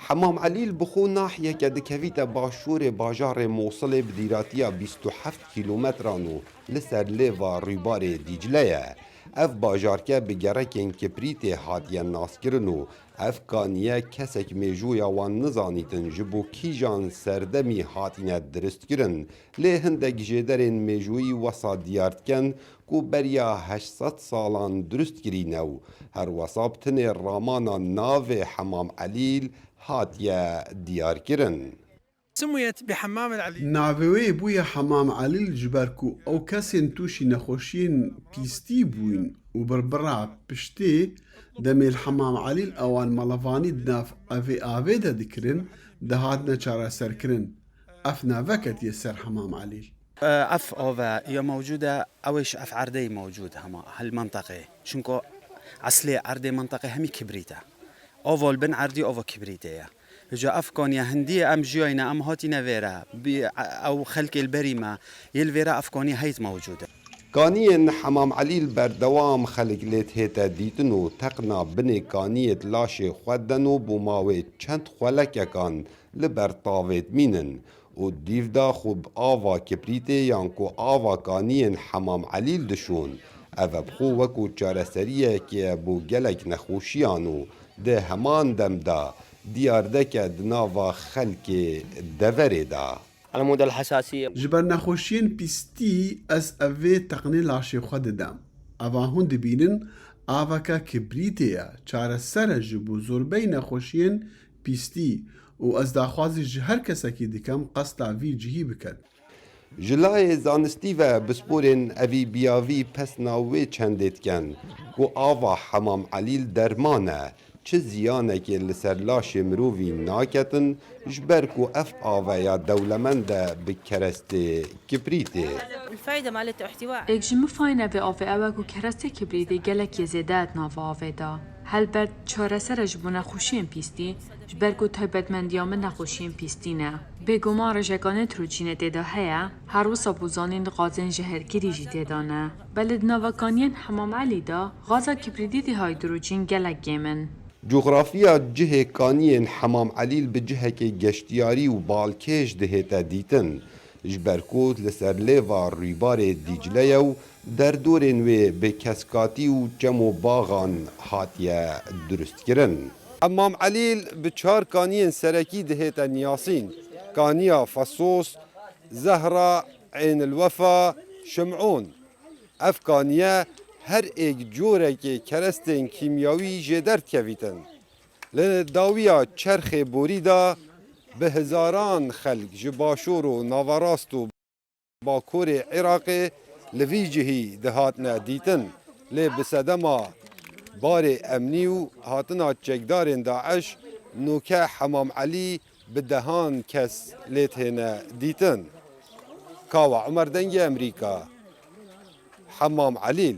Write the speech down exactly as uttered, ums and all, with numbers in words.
Hemam Elîl bi xwe nahiyeke dikevîte başûrê bajarê Mosilê bi dîratiya bîst û heft kîlometran û li ser lêva rûbarê Dîcle ye. Ev bajarke bi gerekên kiprîtê hatiye naskirin û ev kaniye kesek mêjûya wan nizanîtin ji bo kîjan serdemî hatine diristkirin, lê hindek jêderên mêjûyî wesa diyar dikin ku beriya heşt sed salan dirustkirî ne û her wesa bi tinê ramana navê Hemam Elîl hatiye diyarkirin. سميت بحمام العليل. Navê wê bûye Hemam Elîl ji ber ku ew kesên tûşî nexweşiyên pîstî bûyîn û birbira piştê demê li Hemam Elîl ewan melevanî di nav evê avê de dikirin, dihatine çareserkirin. Ev nave ketiye ser Hemam Elîl. Ev ava ya mewcûd e, ew ê ji ev erdê mewcûd hema hel menteqê. Çunku eslê erdê menteqê hemî kibrît e. Ava li bin erdî ava kibrîtê ye. Hêja ev kaniye hindî ye em jiyayne, em hatîne vêre. Bi ew xelkê li berî me yê li vêre ev kaniye heyt mewcûd e. Kaniyên Hemam Elîl berdewam xelk lê dihête dîtin û teqna binê kaniyê di laşê xwe den û bo mawê çend xwelekekan li ber tavê dimînin û dîv de xwe bi ava kiprîtê yan ku ava kaniyên Hemam Elîl dişon. Ev e bi xwe wekû çareseriyekê ye bo gelek nexweşiyan û di heman dem de diyardeke di nava xelkê deverê de. على مود الحساسية. Ji ber nexweşiyên pîstî ez ev vê teqnê laşê xwe didem. Eva hûn dibînin aveke kibrîtê ye, çareser e ji bo zorbey nexweşiyên pîstî û ez daxwazî ji her kesekî dikem qesta vî cihî biket. Ji layê zanistî ve bisporên evî biyavî pesna wê çendê diken ku ava Hemam Elîl derman e, çi ziyanekê li ser laşê mirovî naketin, ji ber ku ev ava ya dewlemend e bi kerestê kiprîtê. الفايدة مالت احتواء. Êk ji mifayên evê avê ew e ku kerestê kibrîtê gelek yê zêde ye di nava avê de. Helbet çareser e ji bo nexweşiyên pîstî, ji ber ku taybetmendiya min nexweşiyên pîstî ne. Bêguman rêjeka nîtrojînê tê de heye, her wisa bo zanîn gazên jehêrkirî jî tê de ne. Belê di nava kaniyên Hemam Elî de gaza kibrîtê hîdrojîn gelek kêm in. Coxrafiya cihê kaniyên Hemam Elîl bi cihekê geştiyarî û balkêş dihête dîtin, ji ber ku li ser lêva rûbarê Dîcle ye û derdorên wê bi keskatî û çem û baxan hatiye dirustkirin. Hemam Elîl bi çar kaniyên serekî dihête niyasîn, Kaniya Fesos, Zehra, Eynilwefa, Şim'ûn. Ev kaniye her êk corekê kerestên kîmyawî jê derdikevîtin. Li dawiya çerxê borî de bi hezaran xelk ji başûr û naverast û bakurê Iraqê li vî cihî dihatine dîtin, lê bi sedema barê emnî û hatina çekdarên DAIŞ nûke Hemam Elî bi dehan kes lê têne dîtin. Kawa Umer, Dengê Emerîka, Hemam Elîl.